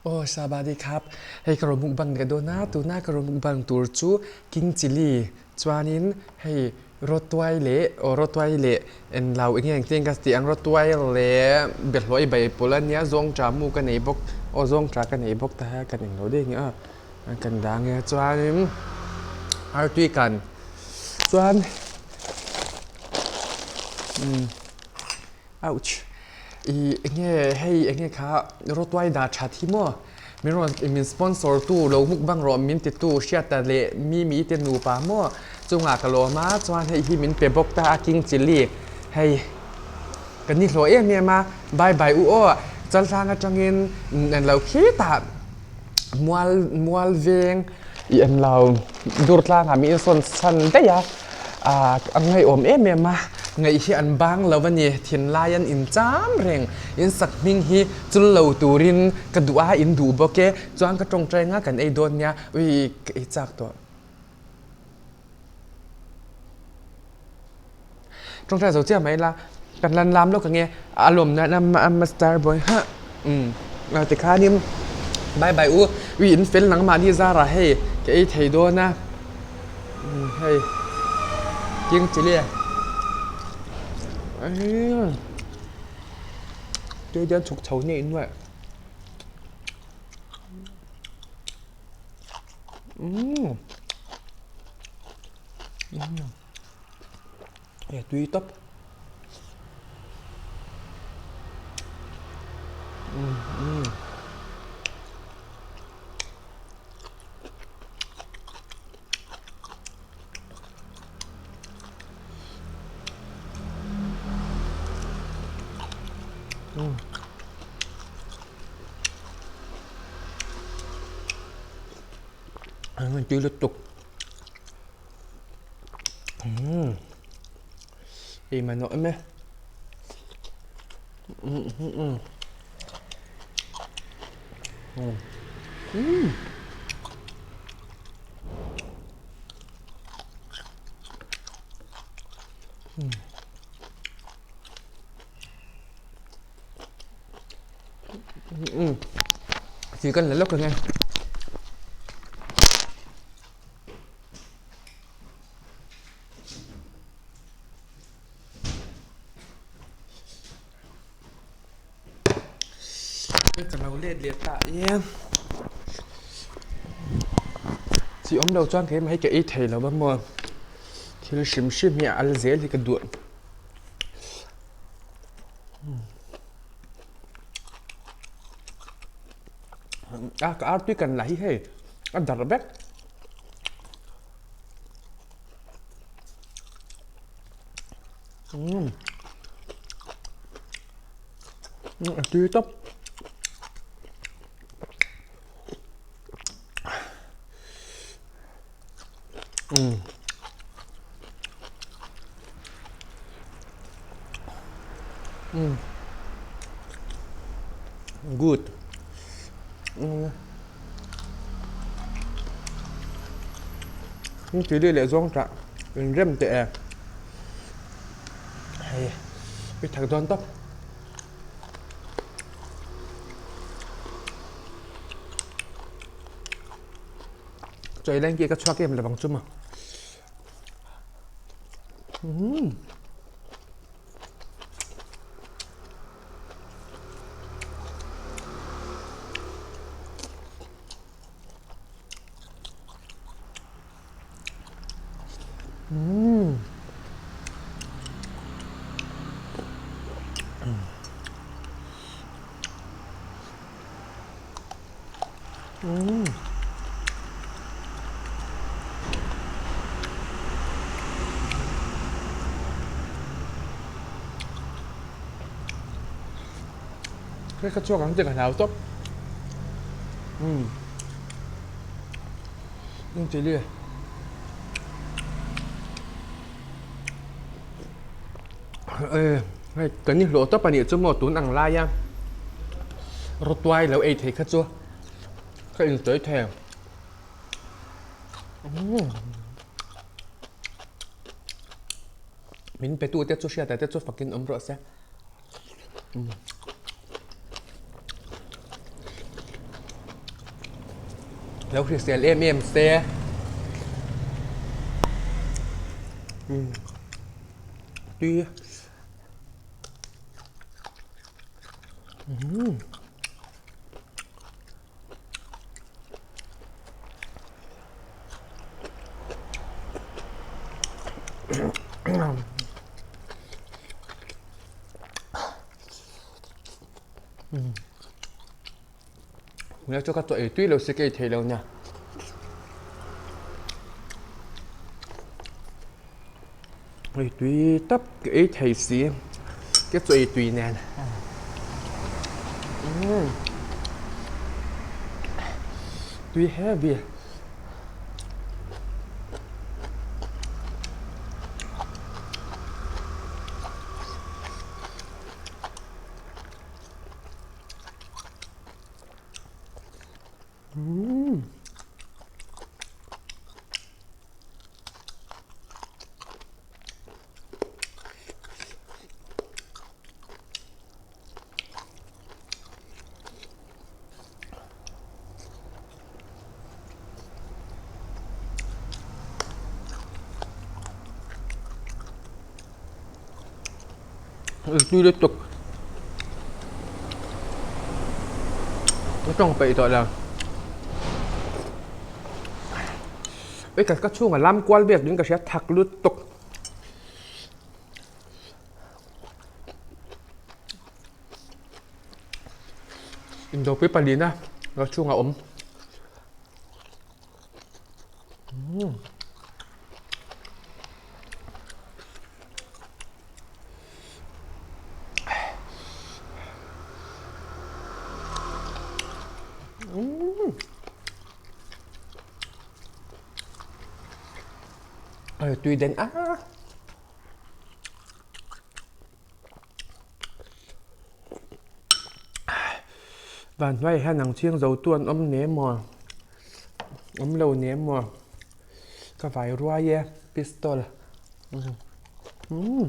Aw Sabadi khap, hei ka rawn mukbang leh dawn a, tuna ka rawn mukbang tur chu King Chilli chuanin hei rawtuai leh aw rawtuai leh enlo eng nge engtin ka tih ang rawtuai leh bawlhhlawh i bai pawlh a nia zawngṭah mu ka nei bawk aw zawngṭah ka nei bawk ta kan englo daih ang a kan dah ang e chuanin artui kan chuan umm. Ouch! I enge hei enge kha rawtuai dah that hi maw? Min rawn min sponsor tu lo mukbang rawh min ti tu hriata leh mi mi te nupa maw? Chungah ka lawm a chuan hei hi min pe bawk ta a King Chilli hei ka ni hlawh em em a bye bye u aw Chaltlang atangin lo khitah mual mual veng i en lo Durtlangah mi insawn chhan daih a. A ngaihawm em em a, ngaih hi an bang lo a ni. Thinlai an incham reng. In sak hming hi chul lo turin ka duh a, in duh bawk e. Chuan ka tawngtai nga kan ei dawn nia. Ui, ka ei chak tawh. Tawngtai zo chiah mai la, kan lan lam lawk ang e. A lawm nan a master boy ha. Umm, tikhanin bye bye u. Ui, in fel nangmahni zarah hei ka ei thei dawn a. Hei king chilli tui hian chhuk chho hnih nuaih umm hei tui tawp umm. Tui lutuk ei mai nawh em e. Chỉ cần là lúc rồi nghe. Ka lo let leh ta e. Chi awm lo chuan keimah hi ka ei thei lo va maw. Thil hrim hrim hi a al zel hi ka duh. A ka artui kan lah hi hei a darh vek. Umm a tui tawp. Umm umm good umm tui leh leh zawng tah inrem teh e. Hei i thak dawn tawp. Chawi leng ki ka chhuak em lovang chu maw. Umm. Hei ka chhuak ang tih ka hlau tawp. Chilli. Hei kan inhlawh tawp a nih chu maw tun ang lai a rawtuai lo ei thei kha chu ka insawi thei. Min pe tu te chu hriata te chu fakin awm rawh se. Lo hrisel em em se. Tui. Nia chu ka chaw ei tui lo si ka ei thei lo nia. Ei tui tap ka ei thei si ka chaw ei tui nen. Tui heavy. Tui lutuk ka tawng peih tawh lo ui ka chhunga lam kual vel tuin ka hria thak lutuk. Indopui palina ka chhungah a awm. Tui den a. Van hnuaiah hian ang chhing zo tu an awm ne maw? Awm lo ne maw? Ka vai ruai e pistol. Umm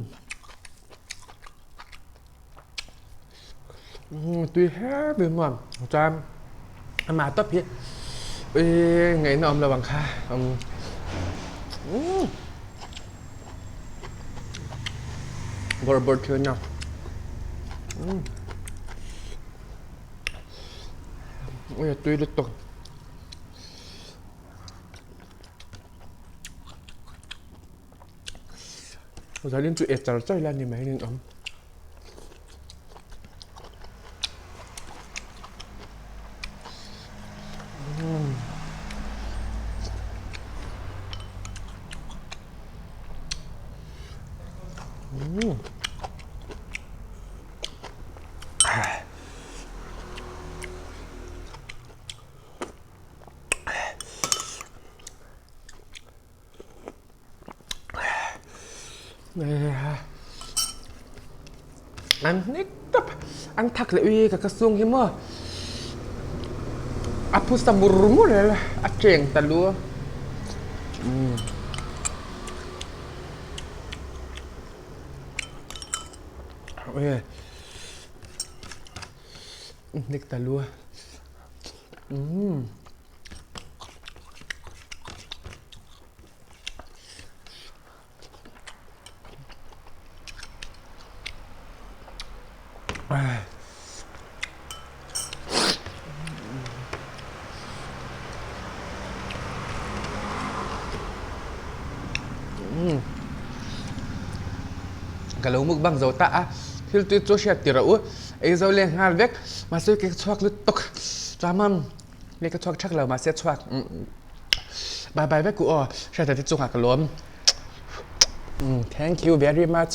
tui heavy maw chuan amah tawp hi ngaihna awm lo ang kha umm bawrh bawrh thin a umm tui lutuk. Zailin chu e char char ila ni mai hian awm. An hnek tawp an thak leh ui ka ka sung hi maw a phusa mur mur el a cheng ta lu umm hnek ta lu umm. Ka lo mukbang zo ta a thil tui chu hriat tir a u ei zo leh nghal vek mahse ka chhuak lutuk chuan Nge ka chhuak thak lo mahse chhuak bye bye vek u aw hriat te chungah ka lawm thank you very much.